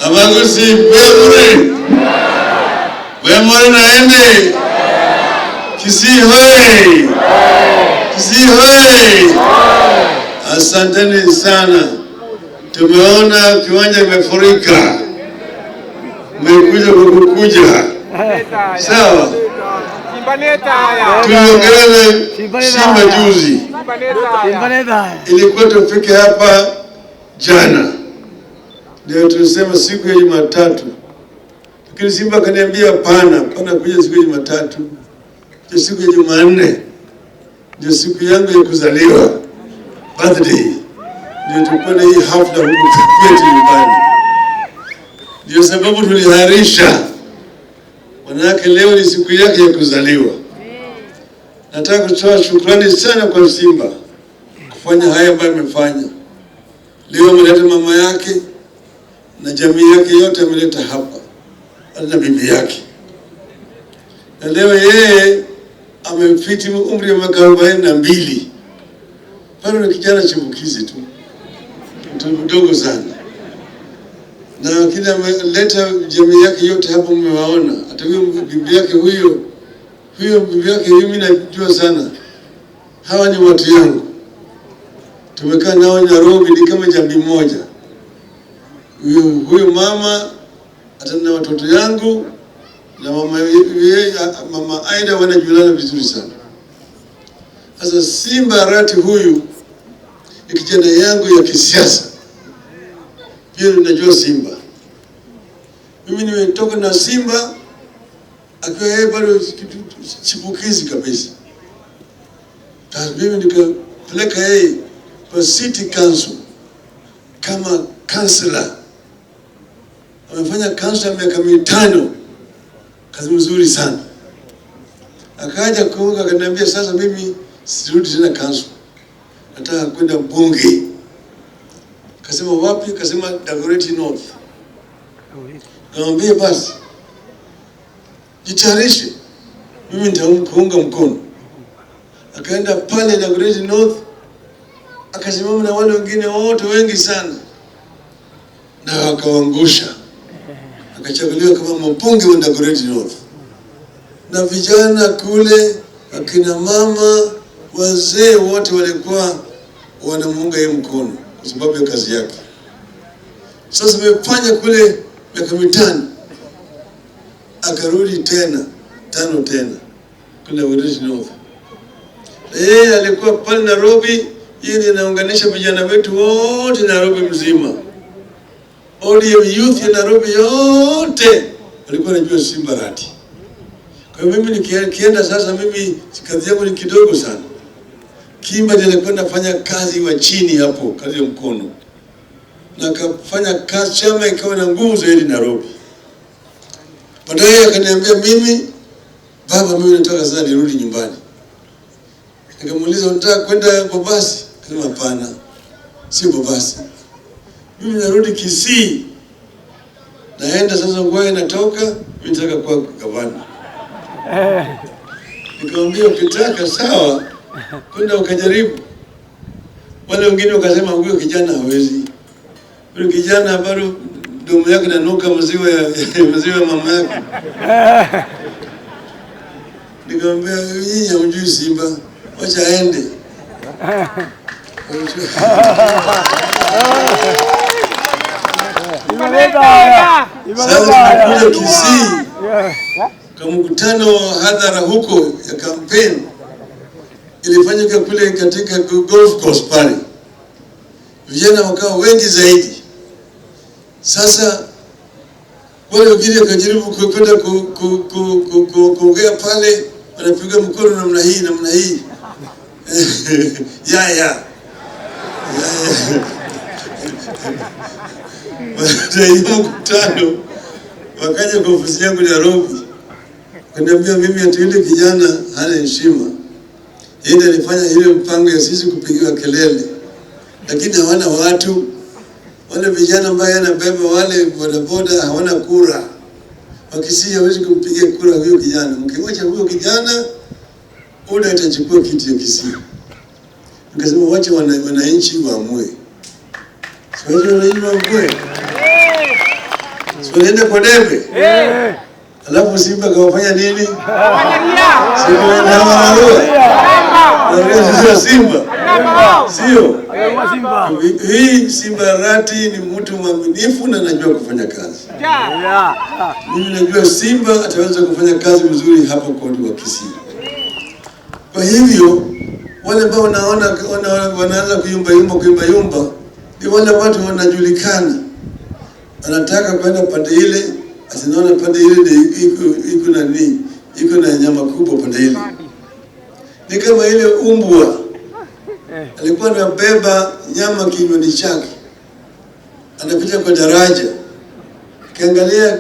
Abagusii mbuya more? Mbuya more naende? Kisii hoye! Kisii hoye! Asanteni sana. Tumeona kiwanja imefurika, mmekuja kwa kukuja, sawa. Tuliongea na Simba juzi, ilikuwa tufike hapa jana, ndio tulisema siku ya Jumatatu, lakini Simba akaniambia hapana, hapana kuja siku ya Jumatatu, kuja siku ya Jumanne, ndio siku yangu ya kuzaliwa, birthday, ndio tukuwa na hii hafla huku kwetu nyumbani. Ndio sababu tuliahirisha, manake leo ni siku yake ya kuzaliwa. Nataka kutoa shukrani sana kwa Simba kufanya haya ambayo amefanya leo. Ameleta mama yake na jamii yake yote ameleta hapa, hata bibi yake, na leo yeye amefiti umri wa miaka 42, bado ni kijana chipukizi tu, mtoto mdogo sana, na lakini ameleta jamii yake yote hapo, mmewaona. Hata huyo bibi yake huyo bibi yake huyo, mimi najua sana, hawa ni watu yangu, tumekaa nao Nairobi, ni kama jamii moja. Huyo mama hata na watoto yangu na mama, ye, mama Aida wanajuana vizuri sana. Sasa Simba Arati huyu ni kijana yangu ya kisiasa, pia ninajua Simba. Mimi nimetoka na Simba akiwa yeye bado chipukizi kabisa. Mimi nikapeleka yeye kwa city council kama councillor. Amefanya councillor miaka 5, kazi mzuri sana. Akaja kuunga akaniambia, sasa mimi sirudi tena council, nataka kwenda bunge. Kasema wapi? Kasema Dagoretti North. Nikamwambia basi jitayarishe, mimi nitakuunga mkono. Akaenda pale Dagoretti North akasimama na wale wengine wote wengi sana, na akawaangusha, akachaguliwa kama mbunge wa Dagoretti North. Na vijana kule, akina mama, wazee wote walikuwa wanamuunga yeye mkono kwa sababu ya kazi yake. Sasa amefanya kule miaka 5, akarudi tena 5 tena kule Dagoretti North. Yeye alikuwa pale Nairobi, yeye ndiye anaunganisha vijana wetu wote Nairobi mzima. ODM youth ya Nairobi yote walikuwa wanajua Simba Arati. Kwa hiyo mimi nikienda sasa, mimi kazi yangu ni kidogo sana. Kimba ndiye alikuwa anafanya kazi wa chini hapo, kazi ya mkono, na akafanya kazi, chama ikawa na nguvu zaidi Nairobi. Baadaye akaniambia mimi, baba, mimi nataka sasa nirudi nyumbani. Nikamuuliza, unataka kwenda Bobasi? Akasema hapana, sio Bobasi, mimi narudi Kisii, naenda sasa Ngwaya, natoka mimi nataka kuwa gavana. Nikamwambia ukitaka sawa, kwenda ukajaribu. Wale wengine wakasema huyo kijana hawezi, huyo kijana bado domo yake inanuka maziwa ya mama yake. Nikamwambia nyinyi hamjui Simba, wacha aende. Sasa tumekuja Kisii kwa mkutano wa hadhara huko ya kampeni ilifanyika kule katika golf course pale, vijana wakawa wengi zaidi. Sasa wale wengine wakajaribu kwenda kuongea pale, wanapiga mkono namna hii namna hii. Ya, ya. Ya, ya. Baada ya hiyo mkutano wakaja kwa ofisi yangu Nairobi, wakaniambia mimi ati yule kijana hana heshima, yeye ndiye alifanya ile mpango ya sisi kupigiwa kelele, lakini hawana watu. Wale vijana ambao anabeba wale bodaboda hawana kura, Wakisii hawezi kumpigia kura huyo kijana. Mkiwacha huyo kijana, UDA atachukua kiti ya Kisii. Nikasema wacha wananchi waamue. Siwache wananchi waamue. Walienda kwa debe. Alafu Simba kawafanya nini? Simba Simba. Sio. Hii Simba Arati ni mtu mwaminifu na anajua kufanya kazi. Mimi najua Simba ataweza kufanya kazi vizuri hapa kwetu wa Kisii. Kwa hivyo wale ambao wanaona wanaanza kuyumba yumba kuyumba yumba ni wale watu wanajulikana, anataka kwenda pande ile, asinaona pande ile iko na nini, iko na nyama kubwa pande ile. Ni kama ile umbwa alikuwa anabeba nyama kinywani chake, anapita kwa daraja, kiangalia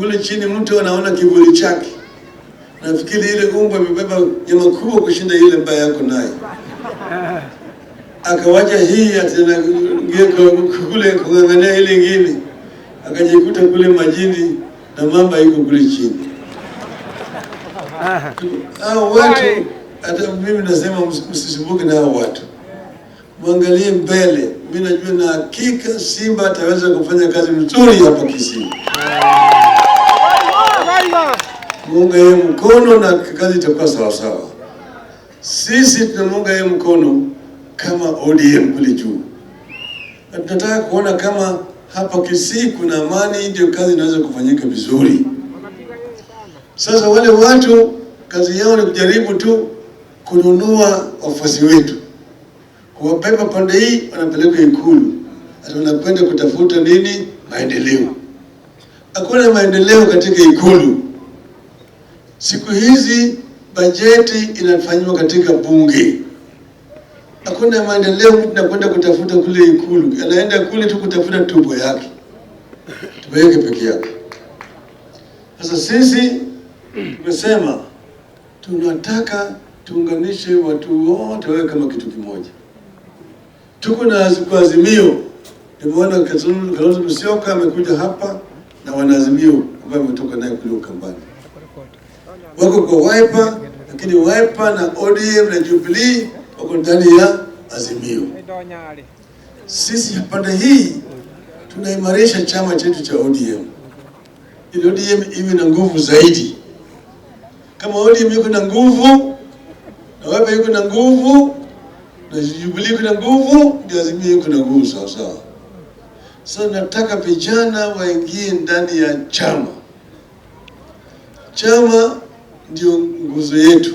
ule chini, mtu anaona kivuli chake, nafikiri ile umbwa imebeba nyama kubwa kushinda ile mbaya yako naye. Akawacha hii tena kule kung'ang'ania ile ingine, akajikuta kule majini na mamba iko kule chini. Hao watu, hata mimi nasema msisumbuke na hao watu, mwangalie mbele. Mimi najua na hakika Simba ataweza kufanya kazi nzuri hapa Kisii. Muunge yeye mkono na kazi itakuwa sawa sawa. Sisi tunamuunga yeye mkono kama ODM kule juu, na tunataka kuona kama hapa Kisii kuna amani, ndio kazi inaweza kufanyika vizuri. Sasa wale watu kazi yao ni kujaribu tu kununua wafuasi wetu, kuwabeba pande hii, wanapeleka Ikulu, ati wanakwenda kutafuta nini? Maendeleo. Hakuna maendeleo katika Ikulu. Siku hizi bajeti inafanywa katika bunge. Hakuna maendeleo, mtu anakwenda kutafuta kule Ikulu, anaenda kule tu kutafuta tumbo yake, tumbo yake peke yake. Sasa sisi tumesema tunataka tuunganishe watu wote wawe kama kitu kimoja. Tuko na Azimio. Nimeona Kalonzo Musyoka amekuja hapa na wanaazimio ambao wametoka naye kule Ukambani, wako kwa Wiper, lakini Wiper na ODM na Jubilee wako ndani ya Azimio. Sisi pande hii tunaimarisha chama chetu cha ODM ili ODM iwe na nguvu zaidi. Kama ODM iko na nguvu na Wiper iko na nguvu na Jubilee iko na nguvu, ndio Azimio iko na nguvu sawa sawa. Sasa nataka vijana waingie ndani ya chama. Chama ndio nguzo yetu.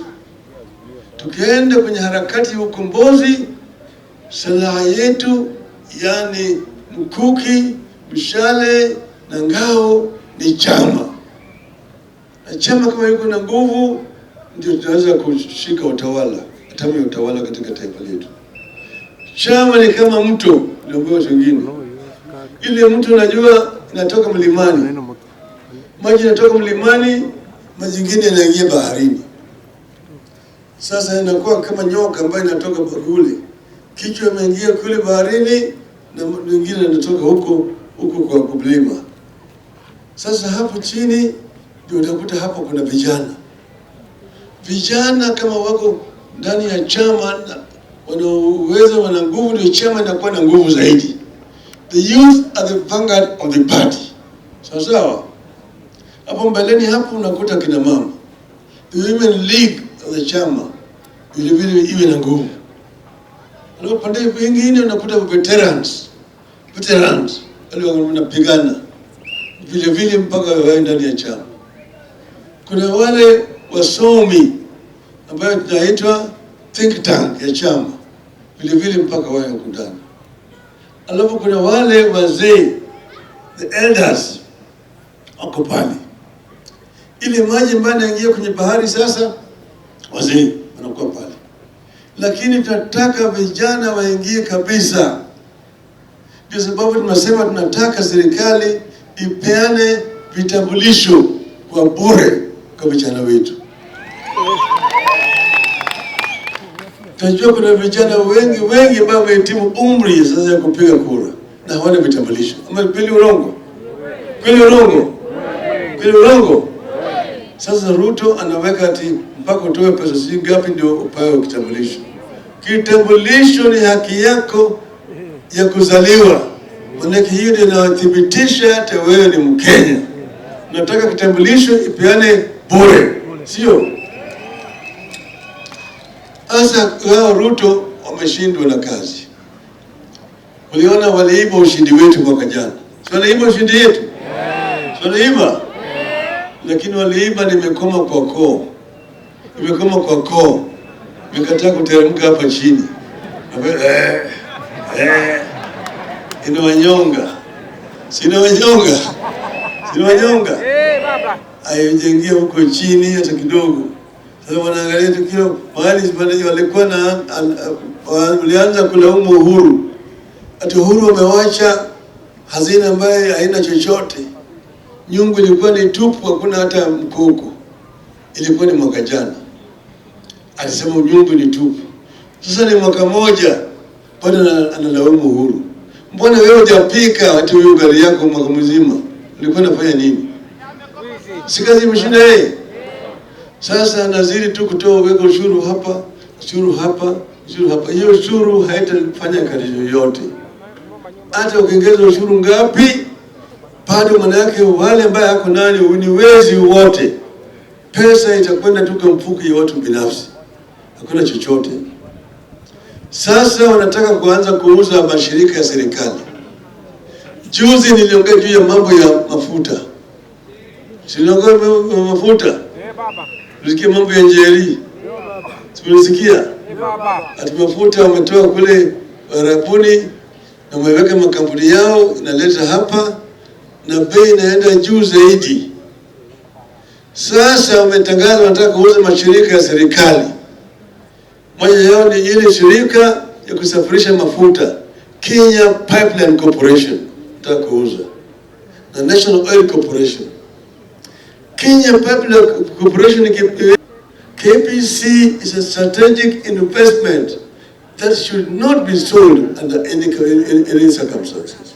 Tukienda kwenye harakati ya ukombozi, silaha yetu yani mkuki, mshale na ngao ni chama. Na chama kama yuko na nguvu, ndio tunaweza kushika utawala, hatamu ya utawala katika taifa letu. Chama ni kama mto, ndio wengine. Ile mto unajua inatoka mlimani, maji inatoka mlimani, maji ingine yanaingia baharini. Sasa inakuwa kama nyoka ambayo inatoka kule, kichwa imeingia kule baharini na mwingine inatoka huko huko kwa mlima. Sasa hapo chini ndio utakuta hapo kuna vijana. Vijana kama wako ndani ya chama wana uwezo, wana nguvu, ndio chama inakuwa na nguvu zaidi. The youth are the vanguard of the party. Sawa sawa. Hapo mbeleni hapo unakuta kina mama. The women league of the chama vile vile iwe na nguvu. Alafu pande nyingine unakuta veterans. Veterans wale wanapigana vile vile mpaka wawe ndani ya chama. Kuna wale wasomi ambayo tunaitwa think tank ya chama vile vile mpaka wawe huko ndani. Alafu kuna wale wazee, the elders wako pale. Ile maji ambayo yanaingia kwenye bahari sasa, wazee wanakuwa pale, lakini tunataka vijana waingie kabisa. Ndio sababu tunasema tunataka serikali ipeane vitambulisho kwa bure kwa vijana wetu. Tunajua kuna vijana wengi wengi ambao wamehitimu umri sasa ya kupiga kura na hawana vitambulisho. Ama kweli urongo? Kweli urongo? Kweli urongo? Sasa Ruto anaweka ati mpaka utoe pesa sijui ngapi ndio upewe kitambulisho. Kitambulisho ni haki yako ya kuzaliwa. Maanake hiyo ndio inathibitisha hata wewe ni Mkenya. Nataka kitambulisho ipeane bure, sio? Sasa wao Ruto wameshindwa na kazi. Uliona waliiba ushindi wetu mwaka jana, si waliiba ushindi yetu? Si waliiba? Lakini waliiba, nimekoma kwa koo, nimekoma kwa koo, nimekataa kuteremka hapa chini. Inawanyonga, si inawanyonga, si inawanyonga, haijaingia huko chini hata kidogo. Sasa wanaangalia tu kila mahali walikuwa na walianza kulaumu Uhuru, ati Uhuru wamewacha hazina ambaye haina chochote, nyungu ilikuwa ni tupu, hakuna hata mkoko. Ilikuwa ni mwaka jana, alisema nyungu ni tupu. Sasa ni mwaka moja bado analaumu Uhuru. Mbona wewe hujapika hata hiyo gari yako mwaka mzima? Ulikuwa unafanya nini? Si kazi imeshinda yeye? Sasa nazidi tu kutoa weka ushuru hapa, ushuru hapa, ushuru hapa. Hiyo ushuru haitafanya kazi yoyote. Hata ukiongeza ushuru ngapi, bado maana yake wale ambao yako nani ni wezi wote. Pesa itakwenda tu kwa mfuko ya watu binafsi. Hakuna chochote. Sasa wanataka kuanza kuuza mashirika ya serikali. Juzi niliongea juu ya mambo ya mafuta. Niliongea mafuta. Ulisikia mambo ya Njeri? Tulisikia? Ati mafuta wametoa kule Arabuni na wameweka makampuni yao inaleta hapa na bei inaenda juu zaidi. Sasa wametangaza wanataka kuuza mashirika ya serikali. Moja yao ni ile shirika ya kusafirisha mafuta, Kenya Pipeline Corporation, nataka kuuza, na National Oil Corporation. Kenya Pipeline Corporation, KPC, is a strategic investment that should not be sold under any circumstances.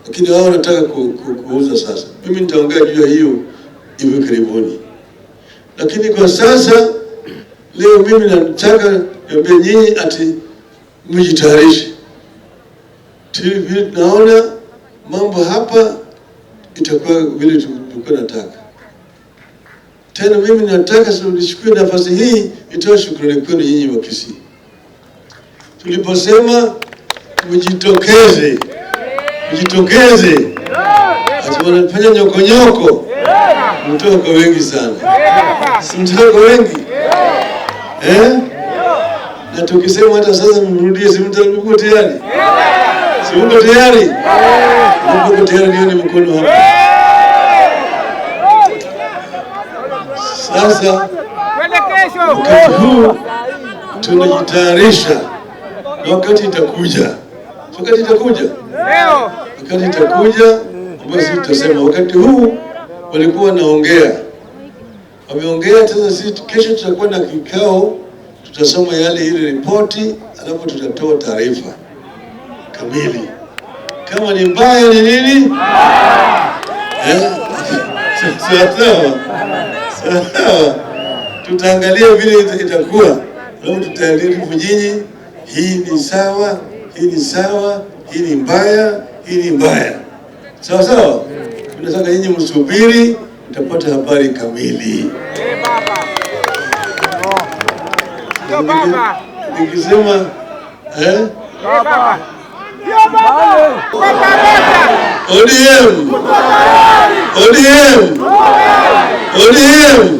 Lakini wao wanataka kuuza sasa. Mimi nitaongea juu ya hiyo hivi karibuni. Lakini kwa sasa leo mimi nataka niambie nyinyi ati mjitayarishe. Naona mambo hapa itakuwa vile tulikuwa nataka. Tena mimi nataka nichukue nafasi hii nitoe shukrani kwenu nyinyi wa Kisii. Tuliposema mjitokeze, mjitokeze, ati wanafanya nyokonyoko, mtoka kwa wengi sana, si mtoka kwa wengi eh? Na tukisema hata sasa mrudie, si mko tayari? Si mko tayari? Mko tayari? Nione mkono hapa. Sasa wakati huu tunajitayarisha, na wakati itakuja, wakati itakuja, wakati itakuja ambayo sisi tutasema. Wakati huu walikuwa wanaongea, wameongea. Sasa sisi kesho tutakuwa na kikao, tutasoma yale ile ripoti, alafu tutatoa taarifa kamili. Kama ni mbaya ni nini? Sawa sawa, tutaangalia vile itakuwa, alafu tutaarifu nyinyi, hii ni sawa, hii ni sawa, hii ni mbaya, hii ni mbaya. Sawa sawa. Tunataka nyinyi msubiri, mtapata habari kamili. Nikisema ODM, ODM, ODM.